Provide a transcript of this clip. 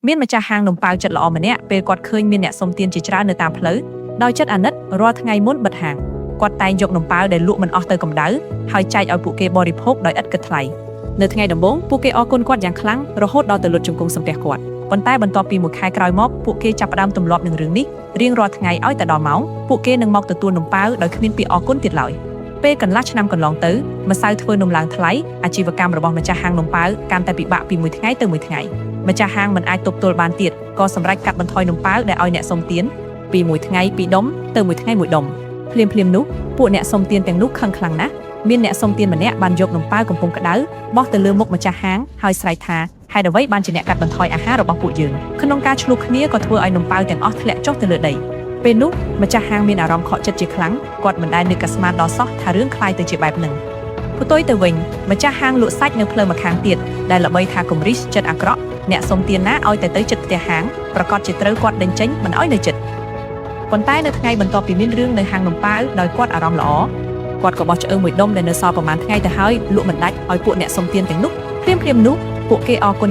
មានម្ចាស់ហាងនំប៉ាវចិត្តល្អម្នាក់ពេលគាត់ឃើញមានអ្នកសុំទានជាច្រើននៅតាមផ្លូវដោយចិត្តអាណិតរាល់ថ្ងៃមុនបិទហាងគាត់តែងយកនំប៉ាវដែលលក់មិនអស់ទៅកម្ដៅហើយចែកឲ្យពួកគេបរិភោគដោយឥតគិតថ្លៃនៅថ្ងៃដំបូងពួកគេអរគុណគាត់យ៉ាងខ្លាំងរហូតដល់ទៅលុតជង្គង់សំពះគាត់ប៉ុន្តែបន្ទាប់ពីមួយខែក្រោយមកពួកគេចាប់ផ្ដើមទម្លាប់នឹងរឿងនេះរៀងរាល់ថ្ងៃឲ្យតែដល់ម៉ោងពួកគេនឹងមកទទួលនំប៉ាវដោយគ្មានពាក្យអរគុណទៀតឡើយពេលកន្លះឆ្នាំកន្លងទៅម្សៅធ្វើនំឡើងថ្លៃអាជីវកម្មរបស់ម្ចាស់ហាងនំប៉ាវកាន់តែពិបាកពីមួយថ្ងៃទៅមួយថ្ងៃ ម្ចាស់ហាងមិនអាចទប់ទល់បានទៀតក៏សម្រេចកាត់បន្ថយនំប៉ាវដែលឲ្យអ្នកសុំទានពីមួយថ្ងៃពីរដុំទៅមួយថ្ងៃមួយដុំភ្លាមភ្លាមៗនោះពួកអ្នកសុំទានទាំងនោះខឹងខ្លាំងណាស់មានអ្នកសុំទានម្នាក់បានយកនំប៉ាវកំពុងក្តៅបោះទៅលើមុខម្ចាស់ហាងហើយស្រែកថាហេតុអ្វីបានជាអ្នកកាត់បន្ថយអាហាររបស់ពួកយើងក្នុងការឆ្លោះគ្នាក៏ធ្វើឲ្យនំប៉ាវទាំងអស់ធ្លាក់ចុះទៅលើដីពេលនោះម្ចាស់ហាងមានអារម្មណ៍ខកចិត្តជាខ្លាំងគាត់មិនដែលនឹកក៏ស្មានដល់សោះថារឿងคล้ายទៅជាបែបហ្នឹងផ្ទុយទៅវិញម្ចាស់ហាងលក់សាច់នៅផ្លូវម្ខាងទៀតដែលល្បីថាគំរិសចិត្តអាក្រក់ អ្នកសុំទានណាឲ្យតែទៅចិត្តផ្ទះហាងប្រកាសជាត្រូវគាត់ដេញចេញមិនឲ្យនៅចិត្តប៉ុន្តែនៅថ្ងៃបន្ទាប់ពីមានរឿងនៅហាងនំប៉ាវដោយគាត់អារម្មណ៍ល្អគាត់ក៏បោះឆ្អើងមួយដុំដែលនៅសល់ប្រហែលថ្ងៃទៅហើយលក់មិនដាច់ឲ្យពួកអ្នកសុំទានទាំងនោះភ្លាមៗនោះពួកគេអរគុណ